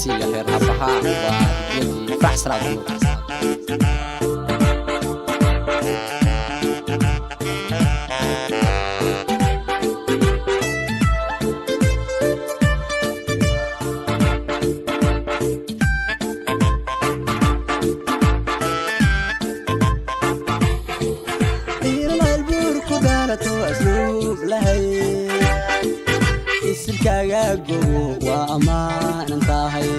MC-ga reer abaha waa diyadii Farax Salaad Nuur. Buur ku dhaalato asluub lahay, isilkaaga gogo waa ammaanan tahay.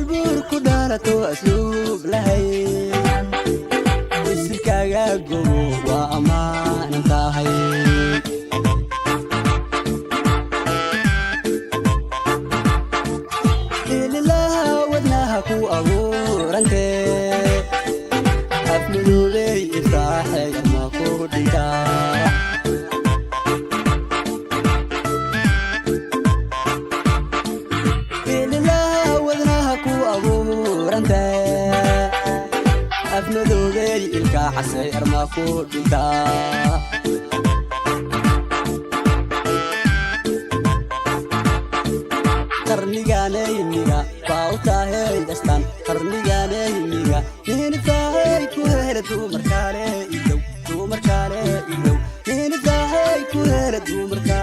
Buur ku dhaalato asluub lahay, isilkaaga gogo waa ammaanan tahay. Ililaha wadnaha ku abuurante, afmadoobey iftaaxay ma ku dhintaa? Ililaha wadnaha ku abuurante, afmadoobey ilkaa xasay arma ku dhintaa? Qarniganayniga baa u tahay dastan, qarniganayniga ninifaahay ku hele dumarkaale idow, dumarkaale idow, ninifaahay ku hele dumarkaale.